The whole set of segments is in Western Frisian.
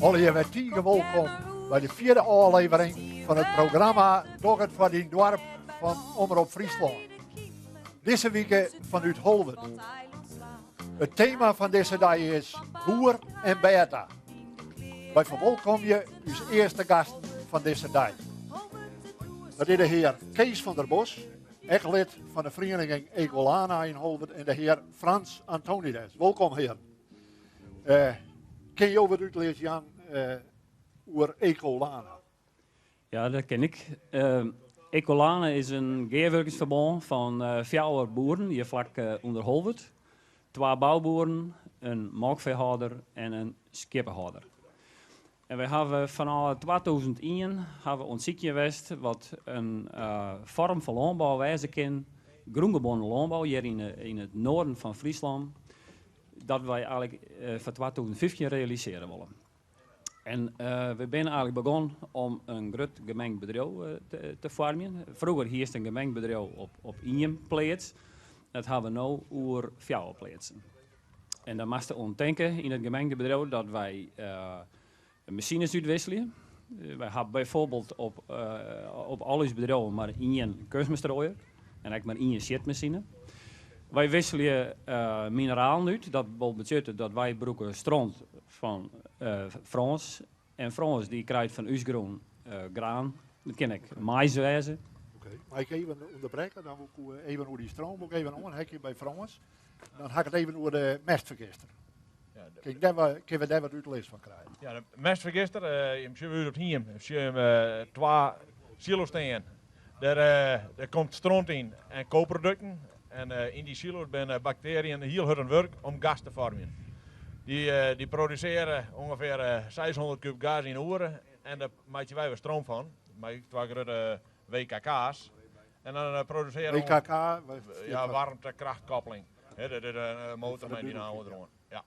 Allegear wer tige wolkom by de fjirde ôflevering fan it programma Doch it foar dyn doarp fan Omrop Fryslân. Dizze wike fanút Holwert. It tema fan dizze dei is Boer en Bêta. Wy ferwolkomje ús earste gasten fan dizze dei. Dat is de hear Kees van der Bos, ek lid fan de ferieniging Ecolana yn Holwert en de hear Frans Antonides. Wolkom hearen. Uh, kin jo wat útlis jaan uh, oer Ecolana? Ja, dat kin ik. Uh, Ecolana is in gearwurkingsferbân fan uh, fjouwer boeren hjir flak uh, ûnder Holwert. Twa bouboeren, in molkfeehâlder en in skieppehâlder. En wy hawwe fanôf 2001 hawwe oan it sykjen west wat in foarm fan lânbou wêze kin, grûngebonden lânbou hjir yn it noarden fan Fryslân, dat wy eigenlik foar 2015 realisearje wolle. En wy binne eigenlik begûn om in grut gemengd bedriuw te foarmjen. Froeger hiest in gemengd bedriuw op ien pleats, dat hawwe we no oer fjouwer pleatsen. En dan moatst oan tinke yn it gemengde bedriuw dat wy masines útwisselje. Wy hawwe byfoarbyld op, op al ús bedriuwen mar ien keunstmeststrooier en ek mar ien sjitmasine. Wy wisselje mineralen út. Dat wol betsjutte dat wy brûke stront fan Frâns en Frâns dy krijt fan ús grûn graan. Dat kin ek mais wêze. Oké, mei ik even ûnderbrekke? Dan wol ik even oer dy stroom wol ik even oanheakje by Frâns. Dan ha ik it even oer de mestfergister. Ja, kin ik dêr wa, kinne we dêr wat útlis fan krije? Ja, de mestfergister, uh, jim sjogge út op it hiem, sjogge jim uh, twa silo's stean. Dêr, uh, dêr komt stront yn en koprodukten. En uh, yn dy silo's binne bakteriën hiel hurd oan it wurk om gas te foarmjen. Dy, uh, dy produsearje ûngefear 600 kúb gas yn 'e oere en dêr meitsje wy wer stroom fan mei twa grutte WKK's. En dan produsearje we. WKK? Ja, warmtekrachtkoppeling. Dat is in motor mei dynamo deroan. Ja.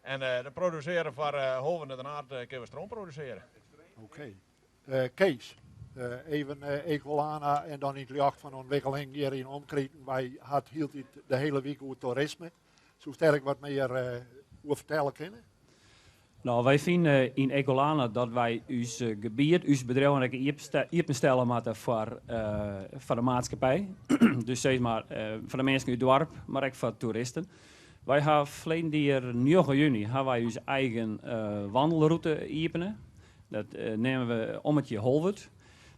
En dan produsearje foar Holwert en Ternaard kinne we stroom produsearje. Oké. Kees, even Ecolana en dan yn it ljocht fan ûntwikkeling hjir yn omkriten. Wy ha it hieltyd de hiele wike oer toerisme. Soest dêr ek wat mear oer fertelle kinne? No, wy fine yn Ecolana dat wy ús gebiet, ús bedriuwen ek iepenstelle moatte foar, foar de maatskippij. Dus sis mar foar de minsken út it doarp, mar ek foar toeristen. Wy ha ferleden jier njoggen juny ha wy ús eigen wandelrûte iepene. Dat neame we Ommetje Holwert.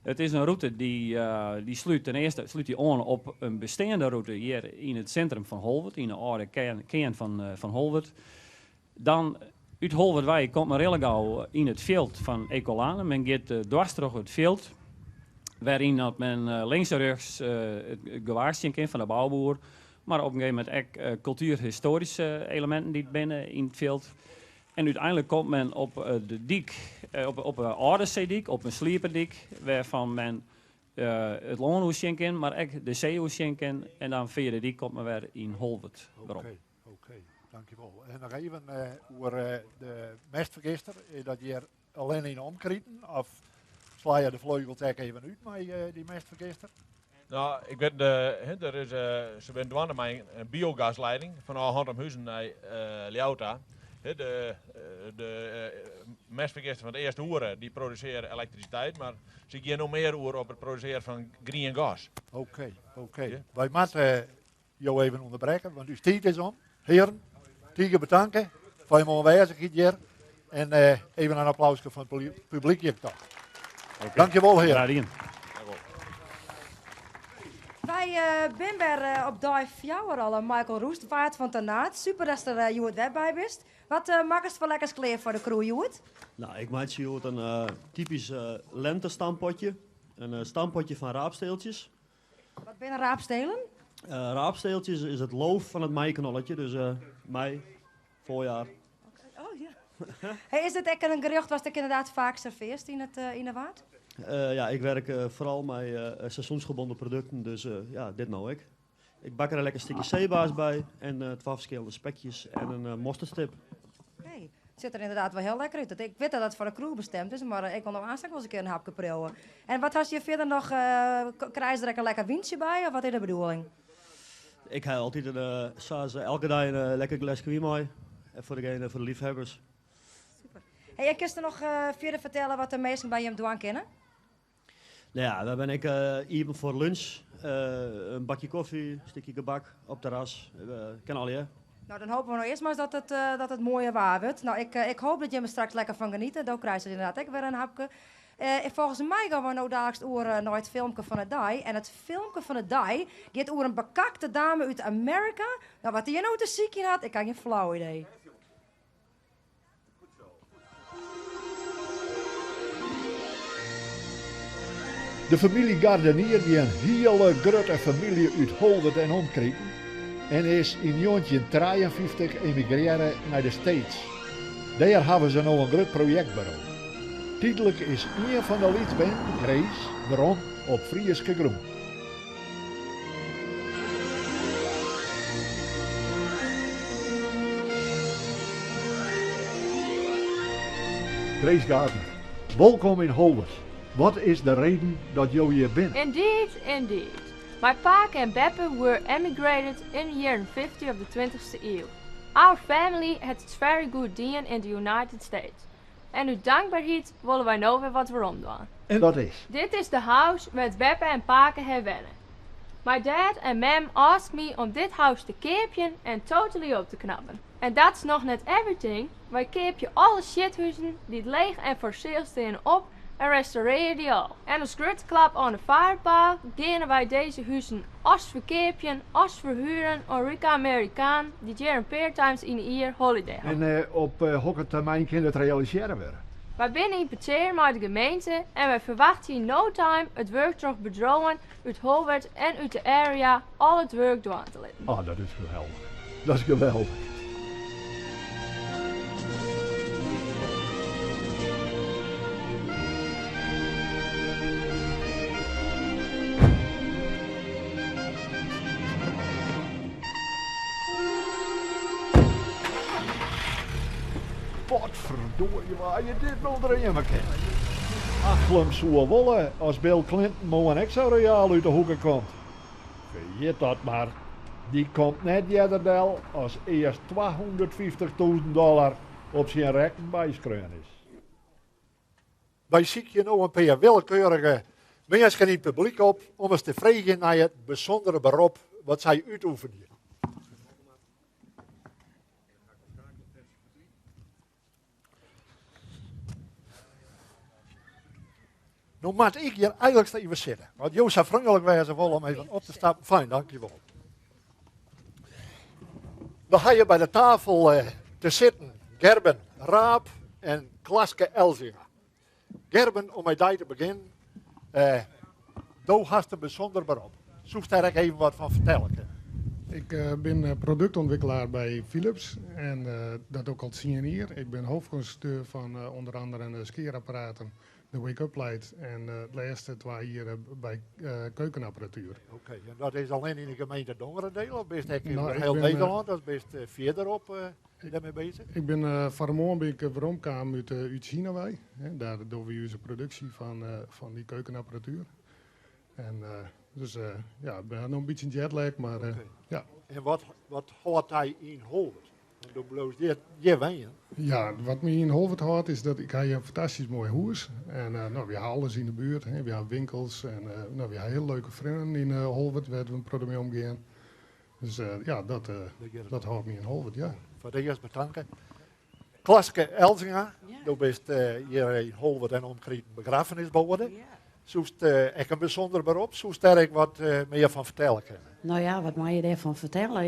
It is in rûte dy slút ten earste slút dy oan op in besteande rûte hjir yn it sintrum fan Holwert, yn de âlde kearn fan Holwert. Dan út Holwert wei komt men rillegau yn it fjild fan Ecolana. Men giet dwars troch it fjild, wêryn dat men links en rjochts it gewaaks sjen kin fan de bouboer, mar op in gegeven momint ek kultuerhistoaryske eleminten dy't binne yn it fjild. En úteinlik komt men op de dyk, op de âlde seedyk, op in slieperdyk, wêrfan men it lân oer sjen kin, mar ek de see oer sjen kin. En dan fia de dyk komt men wer yn Holwert werom. Oké, oké, dankjewol. En noch even oer de mestfergister. Is dat hjir allinne yn de omkriten of sla je de fleugels ek even út mei dy mestfergister? No, ik wit, der is, se binne dwaande mei in biogasleiding fanôf Hantumhuzen nei Ljouwert ta. De, de mestfergister fan it earste oere dy produsearje elektrisiteit, mar se gean no mear oer op it produsearjen fan grien gas. Oké, oké. Wy moatte jo even ûnderbrekke, want ús tiid is om. Hearen, tige betanke foar jim oanwêzichheid hjir. En even in applauske fan it publyk hjir toch. Okay. Dankjewol, hearen. Graach dien. Wy binne wer op dei fjouwer al, Michael Roest, Waard fan Ternaard. Super datst der hjoed wer by bist. Wat makkest foar lekkers klear foar de crew hjoed? No, ik meitsje hjoed in typysk lentestampotje. In stampotje fan raapsteeltjes. Wat binne raapstelen? Raapsteeltjes is it loof fan it meiknolletje, dus mei, voorjaar. Oh ja. Hey, is dit ek in gerjocht watst ek ynderdaad faak servearst yn it yn de Waard? Ja, ik werk foaral mei seizoensgebonden produkten, dus ja, dit no ek. Ik bak der in lekker stikje seebaars by en twa ferskillende spekjes en in mosterdstip. Oké, it sjocht der ynderdaad wol hiel lekker út. Ik wit dat it foar de crew bestemd is, mar ik wol no aanst ek wolris in kear in hapke priuwe. En wat hast hjir fierder noch? Krijst der ek in lekker wyntsje by of wat is de bedoeling? Ik ha altyd in, sa as elke dei in lekker gleske wyn mei. En foar degene, foar de liefhebbers. Super. Hey, en kinst noch fierder fertelle wat de minsken by jim dwaan kinne? Nou ja, we binne ek iepen foar lunch. In bakje kofje, in stikje gebak op terras. Kin allegear. Nou, dan hoopje we no earst mar ris dat it moaier waar wurdt. Nou, ik hoop dat jimme straks lekker fan geniete. Do krijst dus ynderdaad ek wer in hapke. Folgens my gean we no daliks oer nei it filmke fan 'e dei. En it filmke fan 'e dei giet oer in bekakte dame út Amearika. Nou, wat dy hjir no te sykjen hat, ik ha gjin flau idee. De famylje Gardenier wie in hiele grutte famylje út Holwert en omkriten en is yn 1953 emigrearre nei de States. Dêr hawwe se no in grut projektburo. Tydlik is ien fan de lytsbern, Grace, werom op Fryske grûn. Grace Gardner, wolkom yn Holwert. Wat is de reden dat jo hjir binne? Indeed, indeed. My pake en beppe were emigrated in the jierren 50 of the 20ste iuw. Our family had it very good dien in the United States. En út dankberheid wolle wy no wer wat werom dwaan. En dat is? Dit is de house wêr't beppe en pake ha wenne. My dad en mem asked me om dit house te keapjen en totally op te knappen. En that's noch net everything, wy keapje alle shithuzen dy't leech en for sale steane op en restaurearje dy al. En as grutte klap oan de firepile geane wy dizze huzen as ferkeapjen as ferhuren oan rike Amerikanen dy't hjir in pear times yn 'e jier holiday hawwe. En op hokker termyn kin it realisearre wurde? Wy binne yn petear mei de gemeente en wy ferwachtsje yn no time it wurk troch bedriuwen út Holwert en út de area al it wurk dwaan te litten. Oh, dat is geweldich. Dat is geweldich. Potferdorie, wa je dit no dreame kinne. Achlum soe wolle as Bill Clinton moarn ek sa royaal út de hoeke komt. Ferjit dat mar. Dy komt net earder del as earst 250.000 dollar op syn rekken byskreaun is. Wy sykje no in pear willekeurige minsken yn it publyk op om ris te freegjen nei it bysûndere berop wat sy útoefenje. No moat ik hjir eigenlik even sitte. Want jo sa freonlik wêze wolle om even op te stappen. Fijn, dankjewol. We ha hjir by de tafel te sitten Gerben Raap en Klaske Elzinga. Gerben, om mei dy te begjinnen. Do hast in bysûnder berop. Soest dêr ek even wat fan fertelle kinne? Ik bin productontwikkelaar by Philips en dat ook al 10 jier. Ik bin hoofdconstructeur fan ûnder andere de skearapparaten, de wake-up light en de lêste 2 jier by keukenapparatuer. Oké, en dat is allinnich yn de gemeente Dongeradeel of bist ek yn hiel Nederlân of bist fierderop dêrmei bezich? Ik bin foar de moarn bin ik weromkaam út China wei. Dêr dogge wy ús produksje fan dy keukenapparatuer. En dus ja, ik bin noch in bytsje jetlag, mar ja. En wat hâldt dy yn Holwert? Want do bliuwst hjir wenjen. Ja, wat my yn Holwert hâldt is dat ik ha hjir in fantastysk moai hûs. En no, wy ha alles yn de buert. Hè. Wy ha winkels en no, wy ha hiele leuke freonen yn Holwert wêr't we in protte mei omgean. Dus ja, dat hâldt my yn Holwert, ja. Foar it earst betanke. Klaske Elzinga, do bist hjir yn Holwert en omkriten begraffenisboade. Soest ek in bysûnder berop, soest dêr ek wat mear fan fertelle kinne? Nou ja, wat mei je dêrfan fertelle?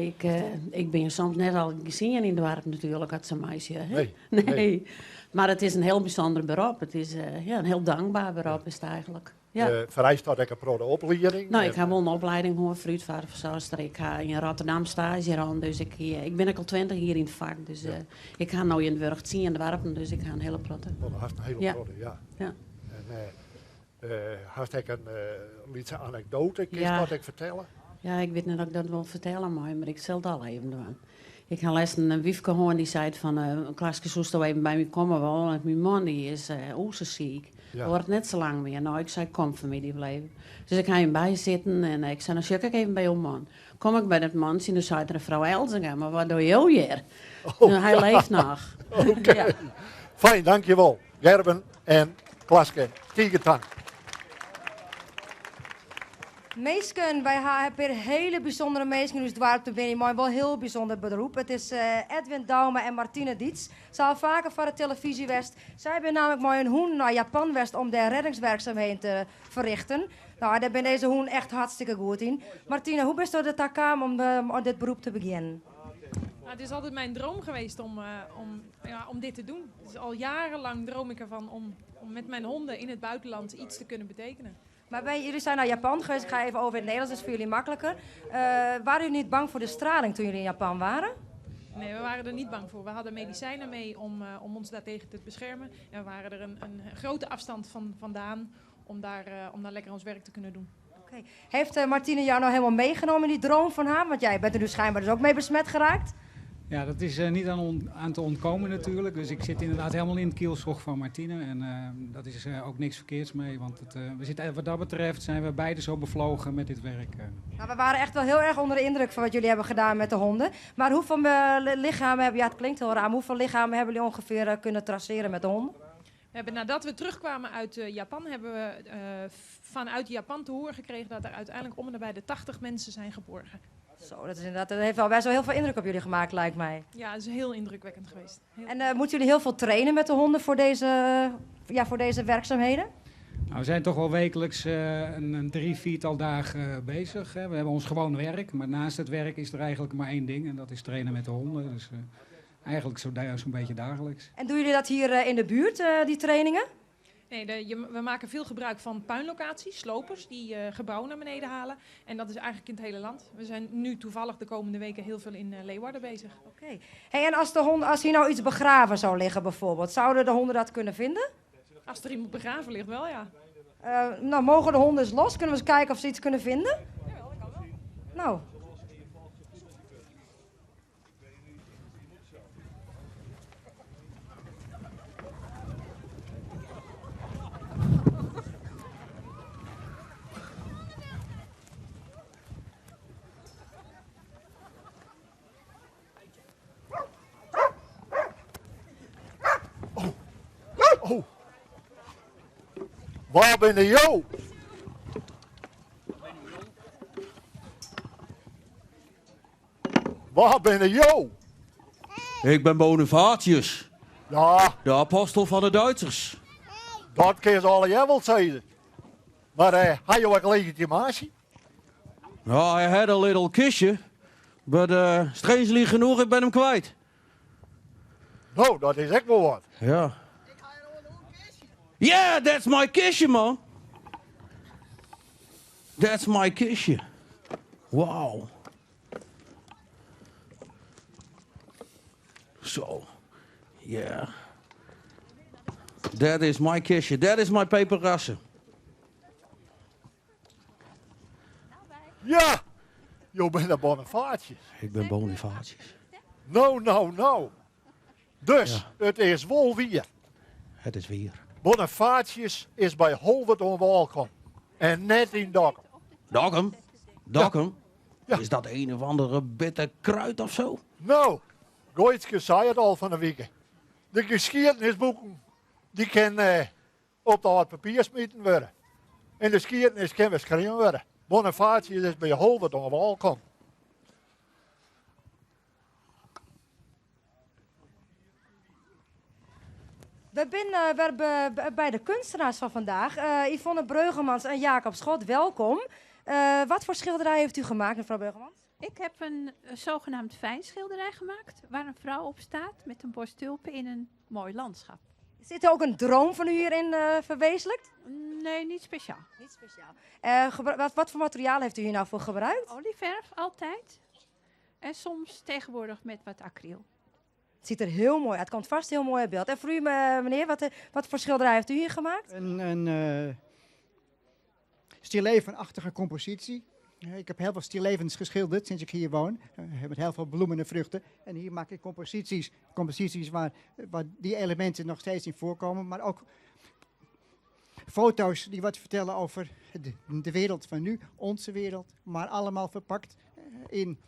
Ik bin soms net al gezien yn it doarp natuerlik, as se my sjogge. Nee, nee. Nee. Mar it is in hiel bysûnder berop. It is ja, in hiel dankber berop is it eigenlik. Ja. Fereist dat ek in protte oplieding? No, ik ha wol in oplieding hân, fruitfersoarchster. Ik ha yn Rotterdam staazje rûn, dus ik bin ek al 20 jier yn it fak. Dus ik ha no yn it wurk 10 doarpen, dus ik ha in hiele protte. Oh, do hast in hiele protte, ja. Ja. En hast ek in lytse anekdoate, kinst dat ek fertelle? Ja, ik wit net of ik dat wol fertelle mei, mar ik sil it al even dwaan. Ik ha lêsten in wyfke hân dy seit fan, Klaske, soesto even by my komme wolle, want myn man dy is o sa siik. Duorret net sa lang mear. No, ik sei, kom fanmiddei wol even. Dus ik ha him bysitten en ik sei, no sjoch ik even by jo man. Kom ik by dat mantsje en doe seit er, frou Elzinga, mar wat dogge jo hjir? Oh, Hy leeft noch. Oké. Ja. Fijn, dankjewol Gerben en Klaske. Tige tank. Minsken, wy ha in pear hiele bysûndere minsken yn ús doarp te binnen mei in wol hiel bysûnder beroep. It is Edwin Douma en Martine Dietz. Se ha al faker foar de telefyzje west. Sy binne nammentlik mei hun hûn nei Japan west om dêr reddingswerkzaamheden te ferrichten. No, dêr binne dizze hûn echt hartstikke goed yn. Martine, hoe bisto derta kaam om oan dit beroep te begjinnen? Nou, het is altijd mijn droom geweest om, om, ja, om dit te doen. Dus al jarenlang droom ik ervan om, om met mijn honden in het buitenland iets te kunnen betekenen. Maar ben, jullie zijn naar Japan geweest. Ik ga even over in het Nederlands, dat is voor jullie makkelijker. Waren jullie niet bang voor de straling toen jullie in Japan waren? Nee, we waren er niet bang voor. We hadden medicijnen mee om, om ons daartegen te beschermen. En we waren er een, een grote afstand van vandaan om daar, om daar lekker ons werk te kunnen doen. Oké. Heeft Martine jou nou helemaal meegenomen in die droom van haar? Want jij bent er nu schijnbaar dus ook mee besmet geraakt. Ja, dat is niet aan, aan te ontkomen natuurlijk. Dus ik zit inderdaad helemaal in het kielzog van Martine. En dat is ook niks verkeerds mee. Want het, we zitten, wat dat betreft zijn we beide zo bevlogen met dit werk. Nou, we waren echt wel heel erg onder de indruk van wat jullie hebben gedaan met de honden. Maar hoeveel lichamen hebben, ja het klinkt heel raar, maar hoeveel lichamen hebben jullie ongeveer kunnen traceren met de honden? We hebben, nadat we terugkwamen uit Japan, hebben we vanuit Japan te horen gekregen dat er uiteindelijk om en nabij de 80 mensen zijn geborgen. Zo, dat, is inderdaad, dat heeft wel best wel heel veel indruk op jullie gemaakt, lijkt mij. Ja, het is heel indrukwekkend geweest. Heel En moeten jullie heel veel trainen met de honden voor deze, ja, voor deze werkzaamheden? Nou, we zijn toch wel wekelijks een drie, viertal dagen bezig. Hè. We hebben ons gewoon werk, maar naast het werk is er eigenlijk maar één ding en dat is trainen met de honden. Dus eigenlijk zo'n beetje dagelijks. En doen jullie dat hier in de buurt, die trainingen? Nee, we maken veel gebruik van puinlocaties, slopers die gebouwen naar beneden halen. En dat is eigenlijk in het hele land. We zijn nu toevallig de komende weken heel veel in Leeuwarden bezig. Oké. Hey, en als, de hond, als hier nou iets begraven zou liggen bijvoorbeeld, zouden de honden dat kunnen vinden? Als er iemand begraven ligt, wel ja. Nou, mogen de honden eens los? Kunnen we eens kijken of ze iets kunnen vinden? Ja, dat kan wel. Nou. Oh. Waar ben jo? Waar ben jo? Ik ben Bonifatius. Ja. De apostel van de Duitsers. Dat kun je alle jij wel zeggen. Maar had je ook legitimatie? Ja, I had a little kistje. Maar strangely genoeg, ik ben hem kwijt. Nou, dat is echt wel wat. Ja. Yeah, that's my kistje, man. That's my kistje. Wow. Zo. Yeah. That is my kistje. That is my paperrassen. Ja, je bent een Bonifatius. Ik ben Bonifatius. Nou, nou, nou. Dus, het is wol weer. Het is weer. Bonifatius is bij Holwert oan wâl kommen. En net yn Dokkum. Dokkum? Dokkum? Ja. Is dat een of andere bitter kruid of zo? Nou, Goitske zei het al van de week. De geschiedenisboeken die kunnen op het papier smiten worden. En de geschiedenis kan weer geschreven worden. Bonifatius is bij Holwert oan wâl kommen. We zijn bij de kunstenaars van vandaag. Yvonne Breugelmans en Jacob Schot, welkom. Wat voor schilderij heeft u gemaakt, mevrouw Breugelmans? Ik heb een zogenaamd fijnschilderij gemaakt, waar een vrouw op staat met een bos tulpen in een mooi landschap. Zit er ook een droom van u hierin verwezenlijkt? Nee, niet speciaal. Niet speciaal. Wat voor materiaal heeft u hier nou voor gebruikt? Olieverf, altijd. En soms tegenwoordig met wat acryl. Het ziet er heel mooi uit. Het komt vast heel mooi uit beeld. En voor u, meneer, wat voor schilderij heeft u hier gemaakt? Een stillevenachtige compositie. Ik heb heel veel stillevens geschilderd sinds ik hier woon. Met heel veel bloemen en vruchten. En hier maak ik composities. Composities waar die elementen nog steeds in voorkomen. Maar ook foto's die wat vertellen over de wereld van nu. Onze wereld. Maar allemaal verpakt in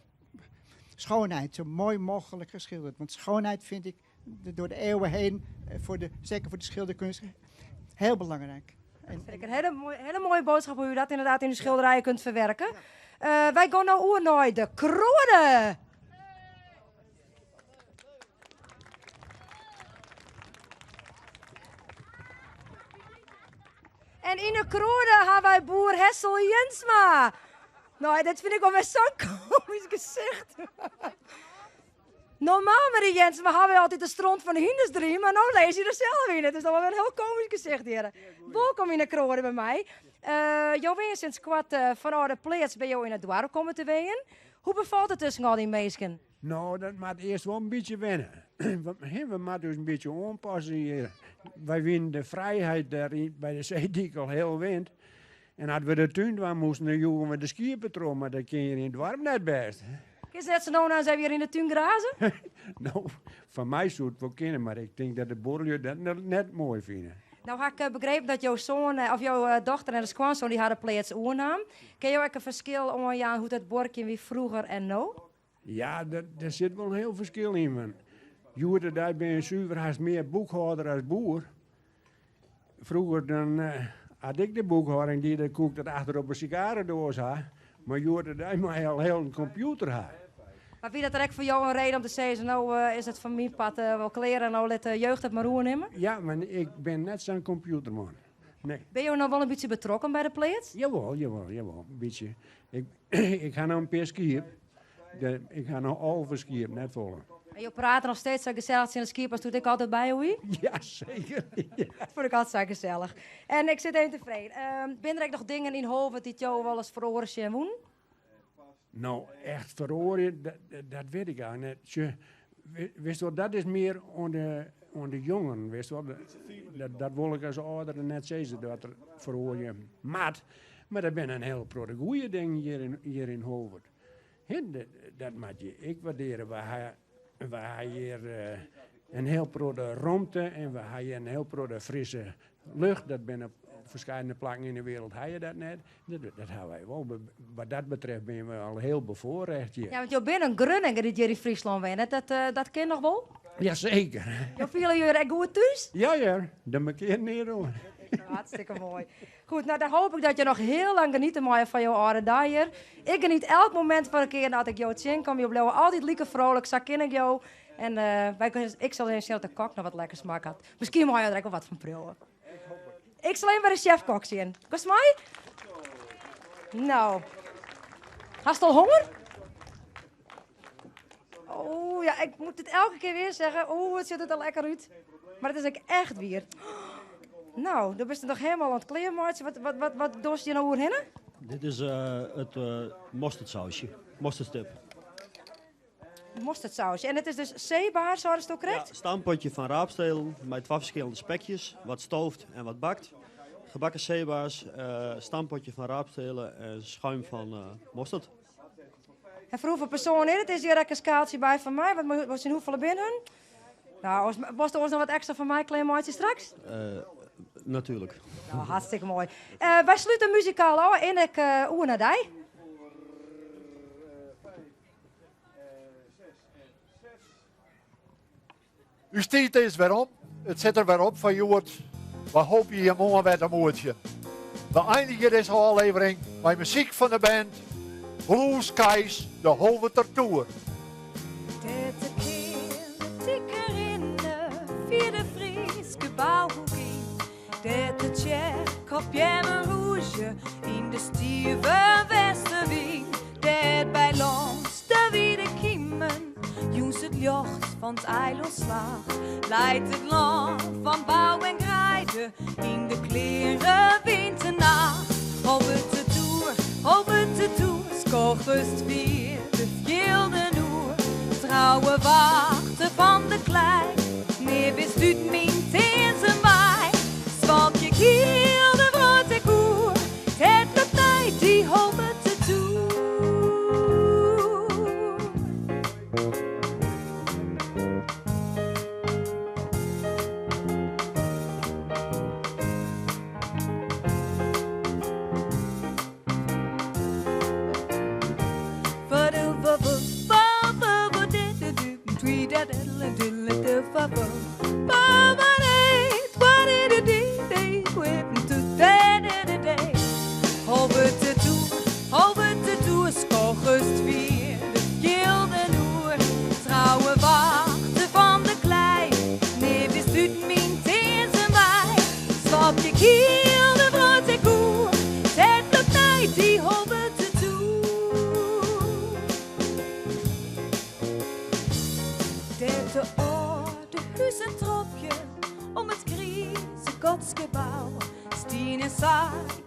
schoonheid. Zo mooi mogelijk geschilderd. Want schoonheid vind ik door de eeuwen heen, voor de, zeker voor de schilderkunst, heel belangrijk. Dat vind ik een hele mooie, hele mooie boodschap hoe u dat inderdaad in de schilderijen kunt verwerken. Wij gaan nou oer naar de kronen. En in de kronen hebben wij boer Hessel Jensma. Nou, dat vind ik wel weer zo'n komisch gezicht. Normaal, meneer Jensma, hebben we altijd de stront van de hynders erin, maar nu lees je er zelf in. Het is dan wel weer een heel komisch gezicht, heren. Welkom in de kronen bij mij. Jo ben je sinds kwart van oude plaats bij jou in het dorp komen te wenen. Hoe bevalt het tussen al die mensen? Nou, dat moet eerst wel een beetje wennen. Want, hè, we moeten dus een beetje aanpassen hier. Wij winnen de vrijheid daar bij de zeedijk al heel wind. En als we de tuin doen moesten, dan joegen we de skierpatroon, maar dat kun je in het dorp net best. Is net zo nou zijn we weer in de tuin grazen? Nou, van mij zou het wel kunnen, maar ik denk dat de borrelju dat net mooi vinden. Nou, had ik begrepen dat jouw zoon, of jouw dochter en de schoonzoon die hadden plaats oornaam. Ken je ook een verschil om ja, hoe dat borkje wie vroeger en nou? Ja, daar zit wel een heel verschil in. Want Joerde, daar ben je zuiver haast meer boekhouder als boer. Vroeger dan had ik de boekhouding die de koek dat achter op een sigarendoos had. Maar Joerde, daar maar al heel een computer had. Maar wie dat er ook voor jou een reden om te zeggen, nou is het van mijn pad wel kleren en nou let de jeugd het maar roer nemen? Ja, maar ik ben net zo'n computerman. Nee. Ben je nou wel een beetje betrokken bij de plaats? Jawel, jawel, jawel, een beetje. Ik ga nou een paar skiën. Ik ga nou halve skiën, net volle. En je praat nog steeds zo gezellig in de skipas, doet ik altijd bij, hoe? Ja, zeker. Ja. Dat vond ik altijd zo gezellig. En ik zit even tevreden. Ben er ook nog dingen in Holwerd die jou wel eens veroren zien woen? Nou, echt veroren, dat weet ik eigenlijk niet. Wist wel, dat is meer aan de jongen, wist wel. Dat wil ik als ouder net zeggen, dat er veroren maat. Maar dat zijn een heel grote goede dingen hier in Holwerd. Hè, dat moet je ik waarderen. We hebben hier een heel grote ruimte en we hebben hier een heel grote frisse lucht. Dat ben op verschillende plekken in de wereld heb je dat net. Dat hebben wij wel. Wat dat betreft ben we al heel bevoorrecht hier. Ja, want je bent een Grunninger die hier in Friesland woont. Dat ken nog wel? Jazeker. Je vielen jullie echt goed thuis? Ja, ja. Dat moet ik neer hoor. Ja, hartstikke mooi. Goed, nou dan hoop ik dat je nog heel lang geniet mag van jouw oude dag hier. Ik geniet elk moment van een keer dat ik jou zien kom. Je blijft altijd lekker vrolijk, zo ken ik jou. En ik zal eens zien dat de kok nog wat lekker smaak had. Misschien mag je er ook wel wat van proeven. Ik zal even bij de chefkok zien. Kost mij? Nou. Hast al honger? Oh ja, ik moet het elke keer weer zeggen. Oeh, het ziet er al lekker uit. Maar het is ook echt weer. Nou, dan ben je nog helemaal aan het kleermaatje. Wat dorst je nou hierheen? Dit is het mosterdsausje. Mosterdstip. Mosterdsausje. En het is dus zeebaar, zo is het ook correct? Ja, stamppotje van raapstelen met 2 verschillende spekjes. Wat stooft en wat bakt. Gebakken zeebaars, stamppotje van raapstelen en schuim van mosterd. En voor hoeveel personen is het? Is hier ook een skaaltje bij van mij? Wat zijn hoeveel binnen? Nou, was er ons nog wat extra van mij, klein maatje, straks? Natuurlijk. Nou, hartstikke mooi. Wij sluiten muzikaal af in ik oer naar dij. Uw tijd is weer om. Het zit er weer op van Joert. We hopen je morgen weer te moertje. We eindigen deze aflevering met muziek van de band Blue Skies, de Holwerter Tour. Via de Frieske bouwhoek in. Dat de tjerk op jemmen rouge in de stive westenwind. Dat bij langs de wiede kiemen, joens het jocht van het eilandslag. Leidt het land van bouw en grijde in de kleren winternacht. Op het de toer, op het de toer, skogust vier de fjilde noer. Trouwe wachten van de klei, neer wist uit mijn tinsen waai. Zwalk je kiel de brood en koer, het loopt tijd die holpen te toe.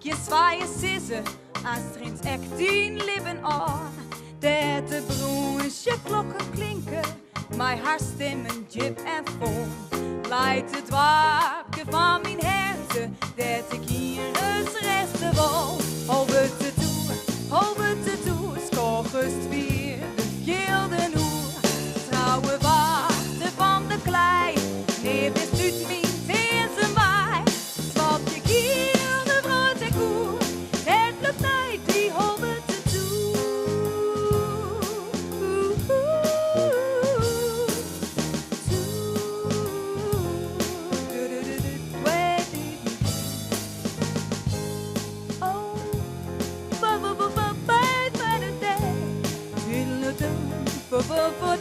Gjin swaie sizze, aanst rint ek dyn libben ôf. Dêr't de brûnzen klokken klinke, mei har stimmen djip en fol. Leit it doarpke fan myn herte, dêr't ik ienris rêste wol. Holwert de Toer, Holwert de Toer, skôgest fier de fjilden oer. Trouwe wachter fan de klei, nea bist út myn tinzen wei. Swalkje giel de wrâld ek oer, it bliuwt nei dy Holwert de Toer. Oh, ba ba ba ba ba ba da da. Ba ba ba.